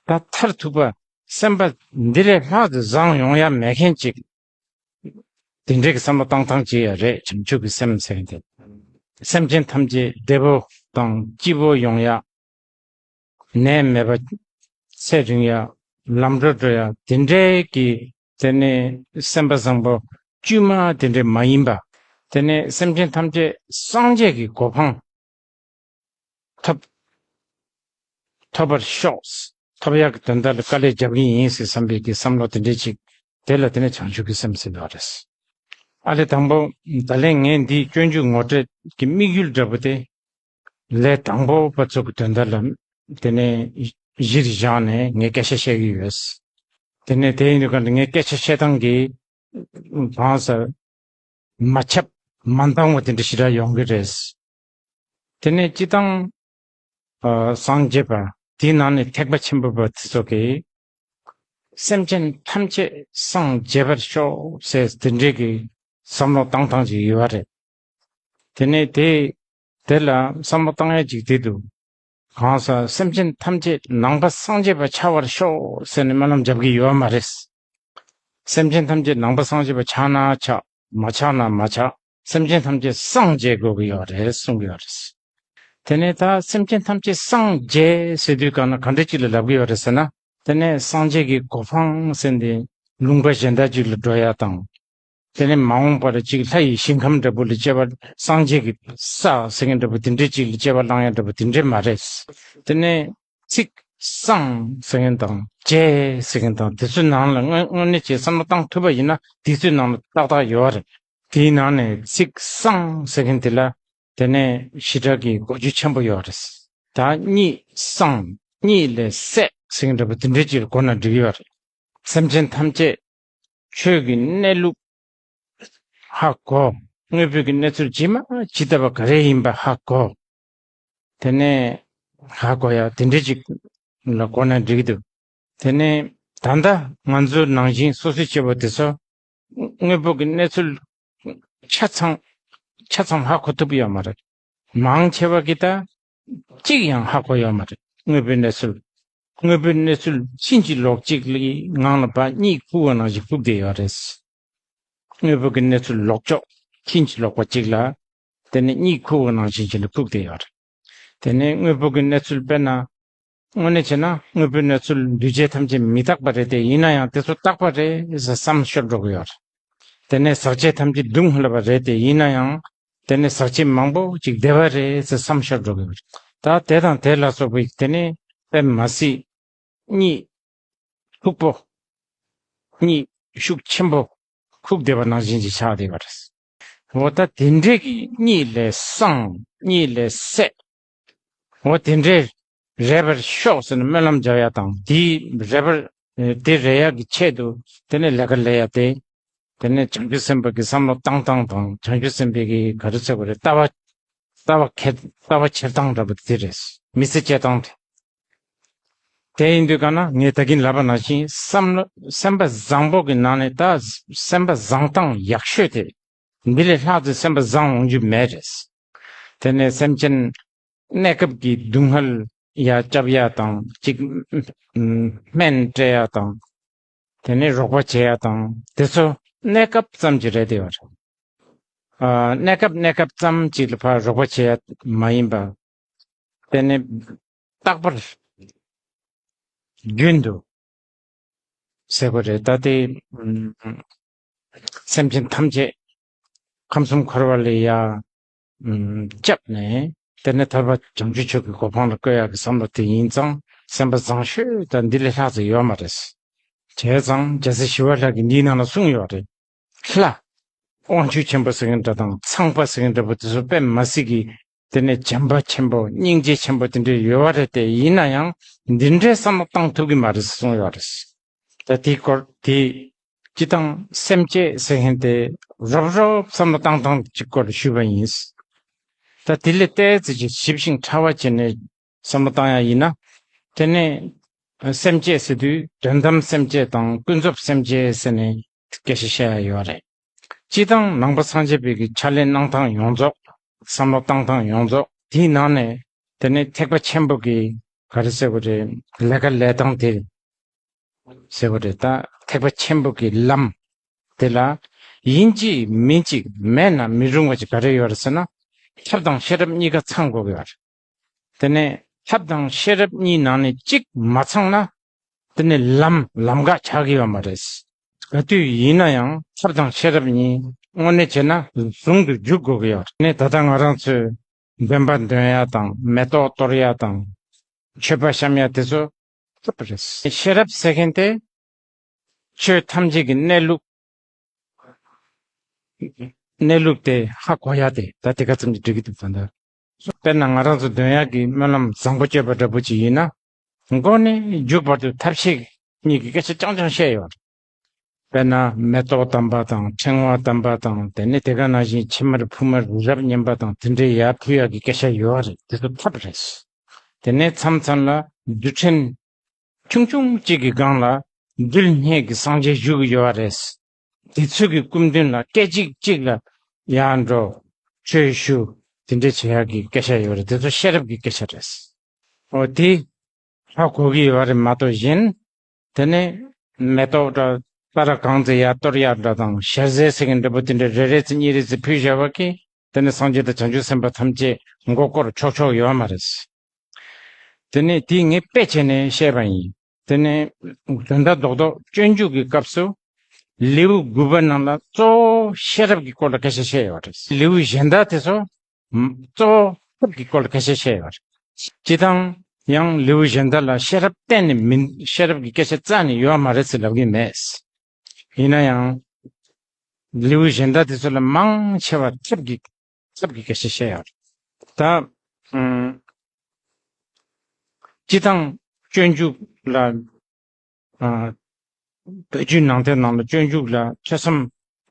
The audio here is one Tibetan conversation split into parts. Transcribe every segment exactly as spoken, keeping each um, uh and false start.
ད་མཐར་ཐུག་པ་སེམས་པ་འདི་ལས་ལྷག་ཏུ་བཟང་ཡོང་ཡ་མེད་མཁན་ཅིག་དེ་འདྲའི་གི་བསམ་བློ་བཏང་སྟངས་ཅིག་ཡོད་རེད། བྱང་ཆུབ་ཀྱི་སེམས་ཟེར་མཁན་དེ། སེམས་ཅན་ཐམས་ཅད་བདེ་པོ་དང་སྐྱིད་པོ་ཡོང་ཡ། ནད་མེད་པ། ཚེ་རིང་ཡ། ལམ་འགྲོ་འགྲོ་ཡ་དེ་འདྲའི་གི། དེ་ནས་སེམས་པ་བཟང་པོ་དཀྱུས་མ་དེ་འདྲའི་མ་ཡིན་པ། དེ་ནས་སེམས་ཅན་ཐམས་ཅད་སངས་རྒྱས་ཀྱི་གོ་འཕང་ཐོབ། ཐོབ་པར་ཤོག་ཐོབ་ཡག་གི་དོན་དག་ལ་དཀའ་ལས་རྒྱབ་ཀྱི་ཡིན་ཟེར་བསམ་པའི་གི་བསམ་བློ་དེ་འདྲའི་ཅིག་དེ་ལ་དེ་ནས་བྱང་ཆུབ་ཀྱི་སེམས་ཟེར་བ་རེད། ཨ་ལས་དང་པོ། ད་ལན་ངས་འདིའི་སྤྱོད་འཇུག་ངོ་སྤྲོད་ཀྱི་དམིགས་ཡུལ་འདྲ་པོ་དེ། ལས་དང་པོ་པ་ཚོ་གི་དོན་དག་ལ་དེ་ནས་གཞིར་བཞག་ནས་ངས་སྐད་ཆ་བཤད་ཀྱི་ཡོད། དེ་ནས་དེ་ཡིན་དུས་གང་དུ་ངས་སྐད་ཆ་བཤད་སྟངས་ཀྱི་གང་ཟེར། མ་ཁྱབ་མ་འདང་བ་དེ་འདྲ་ཞེ་དྲག་ཡོང་གི་རེད། དེ་ནས་སྤྱི་བཏང་། ཨ། སངས་རྒྱས་པ། དེའི་ནང་ནས་ཐེག་པ་ཆེན་པོ་པ་དེ་ཚོ་གིས། སེམས་ཅན་ཐམས་ཅད་སངས་རྒྱས་པར་ཤོག་ཟེར་དེ་འདྲའི་གི་བསམ་བློ་བཏང་སྟངས་ཅིག་ཡོད་པ་རེད། དེ་ནས་དེ། དེ་ལ་བསམ་བློ་བཏང་ཡ་ཅིག་དེ་འདུག་གང་ཟག་སེམས་ཅན་ཐམས་ཅད་ནང་པ་སངས་རྒྱས་པ་ཆགས་པར་ཤོག་ཟེར་ནས་སྨོན་ལམ་རྒྱབ་ཀྱི་ཡོད་མ་རེད། སེམས་ཅན་ཐམས་ཅད་ནང་པ་སངས་རྒྱས་པ་ཆགས་ན་ཆགས། མ་ཆགས་ན་མ་ཆགས། སེམས་ཅན་ཐམས་ཅད་སངས་རྒྱས་དགོས་ཀྱི་ཡོད་རེད་གསུང་གི་ཡོད་རེད། དེ་ནས་ད་སེམས་ཅན་ཐམས་ཅད་སངས་རྒྱས་ཟེར་དུས་གང་ན་ག་འདྲ་ཅིག་ལ་ལབ་ཀྱི་ཡོད་རེད་ཟེར་ན། དེ་ནས་སངས་རྒྱས་ཀྱི་གོ་འཕང་ཟེར་འདི་ལུང་པ་གཞན་དག་ཅིག་ལ་འགྲོ་ཡ་དང་། དེ་ནས་མ་འོངས་པར་གཅིག་ལྷ་ཡི་ཞིང་ཁམས་འདྲ་པོ་ལ་སྐྱེ་བ། སངས་རྒྱས་ཀྱི་ས་ཟེར་མཁན་འདྲ་པོ་དེ་འདྲའི་གཅིག་ལ་སྐྱེ་བ་བླང་ཡ་འདྲ་པོ་དེ་འདྲའི་མ་རེད། དེ་ནས་ཚིག་སངས་ཟེར་མཁན་དང་རྒྱས་ཟེར་མཁན་དང་དེ་ཚོའི་ནང་ལ་དངོས་དངོས་གནས་ཀྱི་བསམ་བློ་བཏང་ཐུབ་པ་ཡིན་ན་དེ་ཚོའི་ནང་ལ་ཏག་ཏག་ཡོད་རེད། དེའི་ནང་ནས་ཚིག་སངས་ཟེར་མཁན་དེ་ལ་དེ་ནས་ཞེ་དྲག་གི་གོ་རྒྱུ་ཆེན་པོ་ཡོད་རེད། ད་གཉིད་སངས། གཉིད་ལས་སད་ཟེར་མཁན་འདྲ་པོ་དེ་འདྲའི་ཅིག་ལ་གོ་ན་འགྲིག་ཡོད་རེད། སེམས་ཅན་ཐམས་ཅད་ཆོས་ཀྱི་གནས་ལུགས་ཧ་གོ། དངོས་པོའི་གི་གནས་ཚུལ་ཇི་མ་ཇི་ལྟ་བ་ག་རེ་ཡིན་པ་ཧ་གོ། དེ་ནས་ཧ་གོ་ཡ་དེ་འདྲའི་ཅིག་ལ་གོ་ན་འགྲིག་གི་འདུག་དེ་ནས་ད་ལྟ་ང་ཚོ་ནང་བཞིན་སོ་སོའི་སྐྱེ་བོ་དེ་ཚོ་དངོས་པོ་གི་གནས་ཚུལ་ཆ་ཚང་ཆ་ཚང་ཧ་གོ་ཐུབ་ཡོད་མ་རེད། མང་ཆེ་བ་གི་ད་གཅིག་ཡང་ཧ་གོ་ཡོད་མ་རེད། དངོས་པོའི་གནས་ཚུལ། དངོས་པོའི་གནས་ཚུལ་ཕྱིན་ཅི་ལོག་གཅིག་ལ་ངང་ལ་ཕར་གཉིད་ཁུག་པ་ནང་བཞིན་ཁུག་བསྡད་ཡོད་རེད། དངོས་པོ་གི་གནས་ཚུལ་ལོག་ཕྱོགས་ཕྱིན་ཅི་ལོག་པ་གཅིག་ལ་དེ་ནས་གཉིད་ཁུག་པ་ནང་བཞིན་བྱས་ནས་ཁུག་བསྡད་ཡོད་རེད། དེ་ནས་དངོས་པོ་གི་གནས་ཚུལ་དཔེར་ན། དངོས་གནས་བྱས་ན་དངོས་པོའི་གནས་ཚུལ་འདུས་བྱས་ཐམས་ཅད་མི་རྟག་པ་རེད་དེ། ཡིན་ན་ཡང་དེ་ཚོ་རྟག་པ་རེད་ཟེར་བསམ་ཤོར་འགྲོ་གི་ཡོད་རེད། དེ་ནས་ཟག་བཅས་ཐམས་ཅད་སྡུག་བསྔལ་བ་རེད་དེ། ཡིན་ན་ཡང་དེ་ནས་ཟག་བཅས་མང་པོ་ཅིག་བདེ་བ་རེད་ཟེར་བསམ་ཤོར་འགྲོ་གི་ཡོད་རེད། ད་དེ་དང་དེ་ལ་སོགས་པའི་དེ་ནས་དཔེ་མ་སྲིད་གཉིད་ལྷུག་པོ། གཉིད་ཤུགས་ཆེན་པོ་ཁུག་བསྡད་པ་ནང་བཞིན་ཅིག་ཆགས་བསྡད་པ་རེད། འོ་ད་དེ་འདྲའི་གི་གཉིད་ལས་སངས། གཉིད་ལས་སད། འོ་དེ་འདྲའི་རེད་པར་ཤོག་ཟེར་ནས་སྨོན་ལམ་རྒྱག་ཡ་དང་། དེའི་རེད་པར། དེ་རེད་ཡ་གི་ཆེད་དུ་དེ་ནས་ལས་ཀ་ལས་ཡ་དེ། དེ་ནས་བྱང་ཆུབ་སེམས་དཔའ་གི་བསམ་བློ་བཏང་སྟངས་དང་། བྱང་ཆུབ་སེམས་དཔའི་གི་ག་རེ་ཟེར་དགོས་རེད། ལྟ་བ། ལྟ་བ་འཁྱེར། ལྟ་བ་འཁྱེར་སྟངས་འདྲ་པོ་དེ་རེད། མི་ཚེ་སྐྱེལ་སྟངས་དེ། དེ་ཡིན་དུས་ག་ན་ངས་ད་གིན་ལབ་པ་ནང་བཞིན་བསམ་བློ། སེམས་པ་བཟང་པོ་གི་ནང་ནས་ད་སེམས་པ་བཟང་སྟངས་ཡག་ཤོས་དེ། འདི་ལས་ལྷག་ཏུ་སེམས་པ་བཟང་འོང་རྒྱུ་མེད་རེད། དེ་ནས་སེམས་ཅན་གནས་སྐབས་ཀྱི་སྡུག་བསྔལ་ཡ་བསྐྱབ་ཡ་དང་། གཅིག་སྨན་སྤྲད་ཡ་དང་། དེ་ནས་རོགས་པ་བྱེད་ཡ་དང་། དེ་ཚོ་གནས་སྐབས་ཙམ་གྱི་རེད་དེ་བར། ཨ། གནས་སྐབས་གནས་སྐབས་ཙམ་གཅིག་ལ་ཕར་རོགས་པ་བྱེད་ཡ་མ་ཡིན་པ། དེ་ནས་རྟག་པར་རྒྱུན་དུ་ཟེར་དགོས་རེད། ད་དེ་སེམས་ཅན་ཐམས་ཅད་ཁམས་གསུམ་འཁོར་བ་ལས་ཡ་བསྐྱབས་ནས། དེ་ནས་ཐར་པ་བྱང་ཆུབ་མཆོག་གི་གོ་འཕང་ལ་བཀོད་ཡག་གི་བསམ་བློ་དེ་ཡིན་ཙང་། སེམས་པ་བཟང་ཤོས་ད་འདི་ལས་ལྷག་ཙམ་ཡོད་མ་རེད། བྱས་ཙང་རྒྱལ་སྲས་ཞི་བ་ལྷ་གིས་འདིའི་ནང་ལ་གསུངས་ཡོད་རེད། ལྷ། དབང་ཕྱུག་ཆེན་པོ་ཟེར་མཁན་འདྲ་དང་། ཚངས་པ་ཟེར་མཁན་འདྲ་པོ་དེ་ཚོ་དཔེ་མ་སྲིད་ཀྱི། དེ་ནས་བྱམས་པ་ཆེན་པོ། སྙིང་རྗེ་ཆེན་པོ་དེ་འདྲ་ཡོད་པ་རེད་དེ། ཡིན་ན་ཡང་འདི་འདྲའི་བསམ་བློ་བཏང་ཐུབ་ཀྱི་མ་རེད་ཟེར་གསུངས་ཡོད་རེད། ད་དེའི་སྐོར་དེ། སྤྱིར་བཏང་སེམས་བསྐྱེད་ཟེར་མཁན་དེ་རོབ་རོབ་བསམ་བློ་བཏང་སྟངས་ཀྱི་སྐོར་ཞུས་པ་ཡིན། ད་དེ་ལས་ཏོག་ཙམ་ཞིབ་ཞིང་ཕྲ་བ་བྱས་ནས་བསམ་བློ་བཏང་ཡ་ཡིན་ན། དེ་ནས་སེམས་བསྐྱེད་ཟེར་དུས་དོན་དམ་སེམས་བསྐྱེད་དང་ཀུན་རྫོབ་སེམས་བསྐྱེད་ཟེར་ནས་སྐད་ཆ་བཤད་ཡ་ཡོད་རེད། སྤྱིར་བཏང་ནང་པ་སངས་རྒྱས་པའི་གི་ཕྱག་ལས་གནང་སྟངས་ཡོངས་རྫོགས། བསམ་བློ་བཏང་སྟངས་ཡོངས་རྫོགས་དེའི་ནང་ནས། དེ་ནས་ཐེག་པ་ཆེན་པོ་གི་ ག་རེ་ཟེར་དགོས་རེད། ལས་ཀ་ལས་སྟངས་དེ་ཟེར་དགོས་རེད། ད་ཐེག་པ་ཆེན་པོ་གི་ལམ་དེ་ལ་ཡིན་གཅིག་མིན་གཅིག་མེད་ན་མི་རུང་བ་ཅིག་ག་རེ་ཡོད་རེད་ཟེར་ན། ཐབས་དང་ཤེས་རབ་གཉིས་ཀ་ཚང་དགོས་ཀྱི་ཡོད་རེད། དེ་ནས་ཐབས་དང་ཤེས་རབ་གཉིས་ནང་ནས་གཅིག་མ་ཚང་ན། དེ་ནི་ལམ་ལམ་འགག་ཆགས་ཀྱི་ཡོད་མ་རེད། ག་དུས་ཡིན་ན་ཡང་ཐབས་དང་ཤེས་རབ་གཉིས་དངོས་གནས་བྱས་ན་ཟུང་དུ་འཇུག་དགོས་ཀྱི་ཡོད་རེད། ནི་ད་ལྟ་ང་རང་ཚོས་འདོན་པ་འདོན་ཡ་དང་མེ་ཏོག་གཏོར་ཡ་དང་མཆོད་པ་བཤམས་ཡ་དེ་ཚོ་ཐབས་རེད། ཤེས་རབ་ཟེར་མཁན་དེ་ཆོས་ཐམས་ཅད་ཀྱི་གནས་ལུགས། གནས་ལུགས་དེ་ཧ་གོ་ཡ་དེ་ད་དེ་ག་ཙམ་གྱིས་འགྲིག་གི་འདུག་ད་ལྟ། དཔེར་ན་ང་རང་ཚོ་འདོན་ཡག་གི་སྨོན་ལམ་བཟང་པོ་སྤྱོད་པ་འདྲ་པོ་ཅིག་ཡིན་ན། མགོ་ནས་མཇུག་བར་དུ་ཐབས་ཤེས་གཉིས་ཀྱི་སྐད་ཆ་རྐྱང་རྐྱང་བཤད་ཡོད་རེད། དཔེར་ན་མེ་ཏོག་དམ་པ་དང་ཕྲེང་བ་དམ་པ་དང་དེ་ནས་དེ་ག་ནང་བཞིན་ཕྱེ་མར་ཕུ་མར་རི་རབ་སྙན་པ་དང་དེ་འདྲའི་ཡར་ཕུལ་ཡག་གི་སྐད་ཆ་ཡོད་རེད། དེ་ཚོ་ཐབས་རེད། དེ་ནས་མཚམས་མཚམས་ལ་རྡུལ་ཕྲན་ཆུང་ཆུང་གཅིག་གི་སྒང་ལ་རྡུལ་སྙེད་ཀྱི་སངས་རྒྱས་བཞུགས་ཡོད་རེད། དེ་ཚོ་གི་སྐུ་མདུན་ལ་སྐད་ཅིག་གཅིག་ལ་ཡར་འགྲོ། ཆོས་ཞུ། དེ་འདྲ་བྱེད་ཡག་གི་སྐད་ཆ་ཡོད་རེད། དེ་ཚོ་ཤེས་རབ་ཀྱི་སྐད་ཆ་རེད། འོ་དེ་ཧ་གོ་གི་ཡོད་རེད་མ་གཏོགས་གཞན། དེ་ནས་མེ་ཏོག་འདྲ་ས་ར་གང་ཚེ་ཡར་གཏོར་ཡག་འདྲ་དང་ཞལ་ཟས་ཟེར་མཁན་འདྲ་པོ་དེ་འདྲ་རེ་རེ་ཚེ་གཉིས་རེ་ཚེ་ཕུལ་བཞག་པ་གིས་དེ་ནས་སངས་རྒྱས་དང་བྱང་ཆུབ་སེམས་དཔའ་ཐམས་ཅད་མགོ་སྐོར་ཆོག་ཆོག་ཡོད་མ་རེད། དེ་ནས་དེ་ངས་དཔེ་བྱས་ནས་བཤད་པ་ཡིན། དེ་ནས་དོན་དག་རྡོག་རྡོག་སྤྱོད་འཇུག་གི་སྐབས་སུ་ལེའུ་དགུ་པ་ནང་ལ་གཙོ་བོ་ཤེས་རབ་ཀྱི་སྐོར་ལ་སྐད་ཆ་བཤད་ཡོད་རེད། ལེའུ་གཞན་དག་དེ་ཚོ་གཙོ་བོ་ཐབས་ཀྱི་སྐོར་ལ་སྐད་ཆ་བཤད་ཡོད་རེད། སྤྱིར་བཏང་ཡང་ལེའུ་གཞན་དག་ལ་ཤེས་རབ་གཏན་ནས་མིན། ཤེས་རབ་ཀྱི་སྐད་ཆ་རྩ་ནས་ཡོད་མ་རེད་ཟེར་ལབ་ཀྱི་མེད། ཡིན་ན་ཡང་ལེའུ་གཞན་དག་དེ་ཚོ་ལ་མང་ཆེ་བ་ཐབས་ཀྱི་ཐབས་ཀྱི་སྐད་ཆ་བཤད་ཡོད་རེད། ད་ཨམ་སྤྱིར་བཏང་སྤྱོད་འཇུག་ལ་ཨ། བོད་བརྒྱུད་ནང་བསྟན་ནང་ལ་སྤྱོད་འཇུག་ལ་ཐོས་བསམ་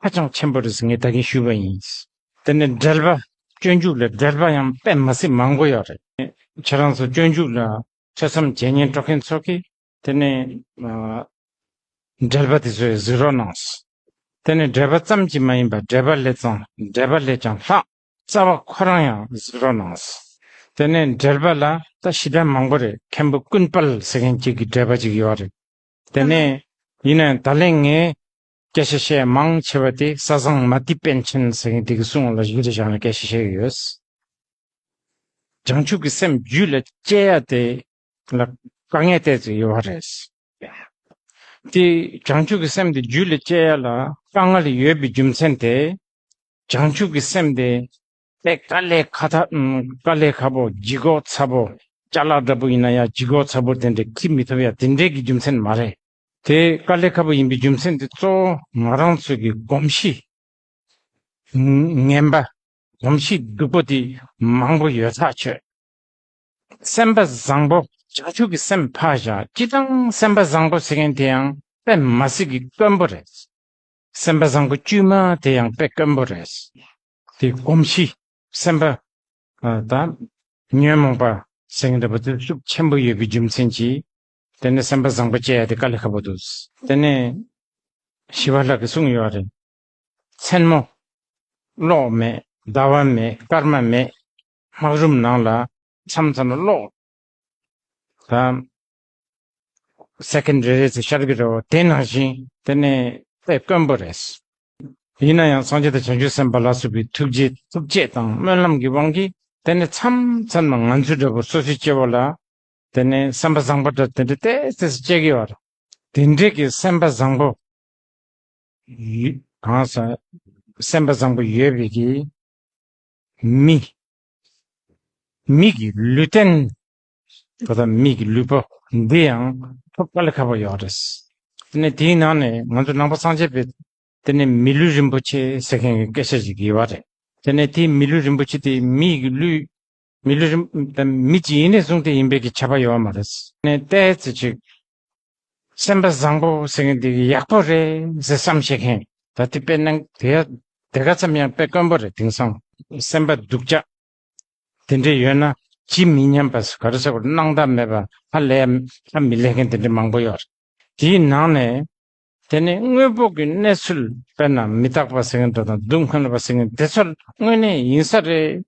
ཧ་ཅང་ཆེན་པོ་རེད་ཟེར་ངས་ད་གིན་ཞུས་པ་ཡིན། དེ་ནས་འགྲེལ་པ། སྤྱོད་འཇུག་ལ་འགྲེལ་པ་ཡང་དཔེ་མ་སྲིད་མང་པོ་ཡོད་རེད། ཁྱེད་རང་ཚོ་སྤྱོད་འཇུག་ལ་ཐོས་བསམ་བྱེད་སྙིང་བྲོ་མཁན་ཚོ་གིས་དེ་ནས་ཨ། འགྲེལ་པ་དེ་ཚོ་ཡང་གཟིགས་རོགས་གནང་། དེ་ནས་འགྲེལ་པ་ཙམ་གྱིས་མ་ཡིན་པར་འགྲེལ་པ་ལས་ཀྱང་འགྲེལ་པ་ལས་ཀྱང་ལྷག་རྩ་བ་ཁོ་རང་ཡང་གཟིགས་རོགས་གནང་། དེ་ནས་འགྲེལ་པ་ལ་ད་ཞེ་དྲག་མང་པོ་རེད། མཁན་པོ་ཀུན་དཔལ་ཟེར་མཁན་གཅིག་གི་འགྲེལ་པ་ཅིག་ཡོད་རེད། དེ་ནས་ཡིན་ནའང་ད་ལན་ངས་སྐད་ཆ་བཤད་མང་ཆེ་བ་དེ་ས་བཟང་མ་ཏི་པཎ་ཆེན་ཟེར་མཁན་དེ་གི་གསུང་ལ་གཞི་རེ་བཞག་ནས་སྐད་ཆ་བཤད་ཀྱི་ཡོད། བྱང་ཆུབ་ཀྱི་སེམས་རྒྱུད་ལ་སྐྱེ་ཡ་དེ་ལ་དཀའ་ངལ་ཏོག་ཙམ་ཡོད་པ་རེད། དེ་བྱང་ཆུབ་ཀྱི་སེམས་དེ་རྒྱུད་ལ་སྐྱེ་ཡ་ལ་དཀའ་ངལ་ཡོད་པའི་རྒྱུ་མཚན་དེ། བྱང་ཆུབ་ཀྱི་སེམས་དེ་དཔེ་དཀའ་ལས་ཁག་ཐ། དཀའ་ལས་ཁག་པོ། ལྗིད་ཁོག་ཚ་པོ། ཅ་ལག་འདྲ་པོ་ཡིན་ན་ཡང་ལྗིད་ཁོག་ཚ་པོ་དེ་འདྲ་འཁྱེར་མི་ཐུབ་ཡ་དེ་འདྲའི་གི་རྒྱུ་མཚན་མ་རེད། དེ་དཀའ་ལས་ཁག་པོ་ཡིན་པའི་རྒྱུ་མཚན་དེ་གཙོ་བོ་ང་རང་ཚོའི་གི་གོམས་གཤིས་ངན་པ། གོམས་གཤིས་སྡུག་པོ་དེ་མང་པོ་ཡོད་ཐག་ཆོད། སེམས་པ་བཟང་པོ། བྱང་ཆུབ་ཀྱི་སེམས་ཕར་བཞག་སྤྱིར་བཏང་སེམས་པ་བཟང་པོ་ཟེར་མཁན་དེ་ཡང་དཔེ་མ་སྲིད་ཀྱི་དཀོན་པོ་རེད། སེམས་པ་བཟང་པོ་དཀྱུས་མ་དེ་ཡང་དཔེ་དཀོན་པོ་རེད། དེ་གོམས་གཤིས་སེམས་པ་ཨ། ད་ཉོན་མོངས་པ་ཟེར་མཁན་འདྲ་པོ་དེ་ཤུགས་ཆེན་པོ་ཡོད་པའི་རྒྱུ་མཚན་གྱིས། དེ་ནས་སེམས་པ་བཟང་པོ་སྐྱེ་ཡ་དེ་དཀའ་ལས་ཁག་པོ་འདུག་དེ་ནས་ཞི་བ་ལྷ་གིས་གསུངས་ཡོད་རེད། མཚན་མོ། གློག་མེད། ཟླ་བ་མེད། སྐར་མ་མེད། སྨག་རུམ་ནང་ལ་མཚམས་མཚམས་ལ་གློག་དང་། སེ་ཀེན་རེ་རེ་ཚེ་ཤར་གྱི་རེད་བ། དེ་ནང་བཞིན་དེ་ནས་དཔེ་དཀོན་པོ་རེད། ཡིན་ན་ཡང་སངས་རྒྱས་དང་བྱང་ཆུབ་སེམས་དཔའ་ལ་སོགས་པའི་ཐུགས་རྗེ་ཐུགས་བསྐྱེད་དང་སྨོན་ལམ་གྱི་དབང་གིས་དེ་ནས་མཚམས་མཚམས་ལ་ང་ཚོའི་འདྲ་པོ་སོ་སོའི་སྐྱེ་བོ་ལ་དེ་ནས་སེམས་པ་བཟང་པོ་འདྲ་དེ་འདྲ་ཏོག་ཙམ་སྐྱེ་གི་ཡོད་རེད། དེ་འདྲའི་གི་སེམས་པ་བཟང་པོ་ཡོད། གང་ཟག་སེམས་པ་བཟང་པོ་ཡོད་པའི་གི་མི། མི་གི་ལུས་རྟེན། ད་ལྟ་མི་གི་ལུས་པོ་འདི་ཡང་ཐོབ་དཀའ་ལས་ཁག་པོ་ཡོད་རེད། དེ་ནས་དེའི་ནང་ནས་ང་ཚོ་ནང་པ་སངས་རྒྱས་པའི་དེ་ནས་མི་ལུས་རིན་པོ་ཆེ་ཟེར་མཁན་གྱི་སྐད་ཆ་ཞིག་ཡོད་པ་རེད། དེ་ནས་དེའི་མི་ལུས་རིན་པོ་ཆེ་དེ་མི་གི་ལུས། མི་ལུས་རིན། ད་མི་གཅིག་ཡིན་ནས་བཟུང་སྟེ་ཡིན་པའི་གི་ཁྱབ་པ་ཡོད་མ་རེད། དེ་ནས་ཏོག་ཙམ་ཅིག་སེམས་པ་བཟང་པོ་ཟེར་མཁན་དེ་ཡག་པོ་རེད་ཟེར་བསམ་ཤེས་མཁན། ད་དེ་དཔེ་གནང་དེ་ཡ་དེ་ག་ཙམ་ཡང་དཔེ་དཀོན་པོ་རེད། དེང་སང་སེམས་པ་སྡུག་ཅག་དེ་འདྲ་ཡོད་ན་ཇི་མི་སྙམ་པ་ག་རེ་ཟེར་དགོས། སྣང་དག་མེད་པ། ཧ་ལས་ཧ་མི་ལས་མཁན་དེ་འདྲ་མང་པོ་ཡོད་རེད། དེའི་ནང་ནས་དེ་ནས་དངོས་པོ་གི་གནས་ཚུལ། དཔེར་ན་མི་རྟག་པ་ཟེར་མཁན་འདྲ་དང་སྡུག་བསྔལ་བ་ཟེར་མཁན་དེ་ཚོ་དངོས་གནས་ཡིན་ས་རེད།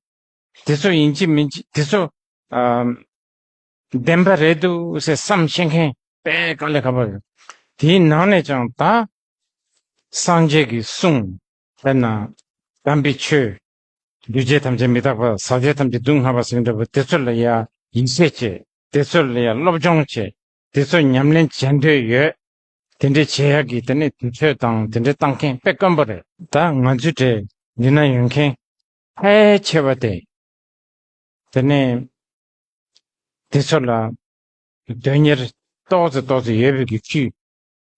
དེ་ཚོ་ཡིན་གཅིག་མིན་གཅིག་དེ་ཚོ་ཨ། བདེན་པ་རེད་འདུག་ཟེར་བསམ་ཤེས་མཁན་དཔེ་དཀའ་ལས་ཁག་པོ་རེད། དེའི་ནང་ནས་ཀྱང་ད་སངས་རྒྱས་ཀྱི་གསུང་། དཔེར་ན་དམ་པའི་ཆོས། འདུས་བྱས་ཐམས་ཅད་མི་རྟག་པ། ཟག་བཅས་ཐམས་ཅད་སྡུག་བསྔལ་བ་ཟེར་འདྲ་པོ་དེ་ཚོ་ལ་ཡ་ཡིད་ཆེས་བྱེད། དེ་ཚོ་ལ་ཡ་སློབ་སྦྱོང་བྱེད། དེ་ཚོ་ཉམས་ལེན་བྱེད་འདོད་ཡོད། དེ་འདྲའི་བྱེད་ཡག་གི་དེ་ནས་དུས་ཚོད་དང་དེ་འདྲའི་བཏང་མཁན་དཔེ་དཀོན་པོ་རེད། ད་ང་ཚོའི་གྲས་འདི་ན་ཡོད་མཁན་ཕལ་ཆེ་བ་དེ། དེ་ནས་དེ་ཚོ་ལ་དོན་གཉེར་ཏོག་ཙེ་ཏོག་ཙེ་ཡོད་པའི་གི་ཁྱུ།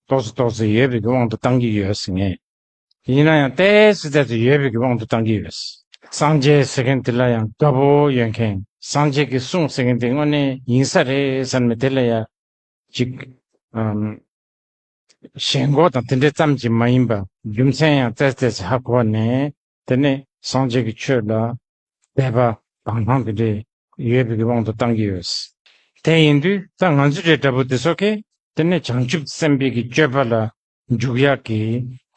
ཏོག་ཙེ་ཏོག་ཙེ་ཡོད་པའི་གི་དབང་དུ་བཏང་གི་ཡོད་ཟེར་ངེས། ཡིན་ན་ཡང་ཏོག་ཙེ་ཏོག་ཙེ་ཡོད་པའི་གི་དབང་དུ་བཏང་གི་ཡོད། སངས་རྒྱས་ཟེར་མཁན་དེ་ལ་ཡང་དགའ་པོ་ཡོད་མཁན། སངས་རྒྱས་ཀྱི་གསུང་ཟེར་མཁན་དེ་དངོས་གནས་ཡིན་ས་རེད་བསམ་ནས་དེ་ལ་ཡང་ཅིག་ཨམ། ཞེན་ཁོག་དང་དེ་འདྲ་ཙམ་གྱིས་མ་ཡིན་པ་རྒྱུ་མཚན་ཡང་ཏོག་ཙེ་ཏོག་ཙེ་ཧ་གོ་ནས། དེ་ནས་སངས་རྒྱས་ཀྱི་ཆོས་ལ་དད་པ་དང་ལྷང་དེ་འདྲ་ཡོད་པའི་གི་དབང་དུ་བཏང་གི་ཡོད། དེ་ཡིན་དུས་ད་ང་ཚོ་འདྲ་འདྲ་པོ་དེ་ཚོ་གིས་དེ་ནས་བྱང་ཆུབ་སེམས་དཔའི་གི་སྤྱོད་པ་ལ་འཇུག་ཡག་གི་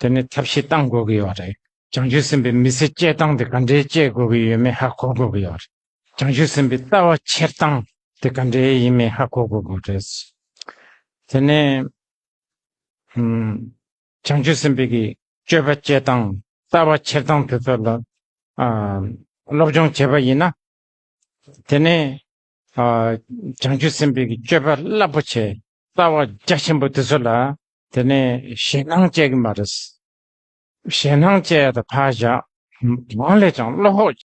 དེ་ནས་ཐབས་ཤེས་བཏང་དགོས་ཀྱི་ཡོད་རེད། བྱང་ཆུབ་སེམས་དཔའི་མི་ཚེ་སྐྱེལ་སྟངས་དེ་ག་འདྲའི་སྐྱེལ་དགོས་ཀྱི་ཡོད་མེད་ཧ་གོ་དགོས་ཀྱི་ཡོད་རེད། བྱང་ཆུབ་སེམས་དཔའི་ལྟ་བ་འཁྱེར་སྟངས་དེ་ག་འདྲའི་ཡིན་མིན་ཧ་གོ་དགོས་དགོས་རེད། དེ་ནས་ཨམ། བྱང་ཆུབ་སེམས་དཔའི་གི་སྤྱོད་པ་སྐྱེལ་སྟངས། ལྟ་བ་འཁྱེར་སྟངས་དེ་ཚོ་ལ་ཨ། སློབ་སྦྱོང་བྱས་པ་ཡིན་ན། དེ་ནས་ཨ། བྱང་ཆུབ་སེམས་དཔའི་གི་སྤྱོད་པ་རླབས་པོ་ཆེ། ལྟ་བ་རྒྱ་ཆེན་པོ་དེ་ཚོ་ལ་དེ་ནས་ཞེད་སྣང་སྐྱེ་གི་མ་རེད། ཞེད་སྣང་སྐྱེ་ཡ་དང་ཕར་བཞག་གང་ལས་ཀྱང་བློ་ཁོག་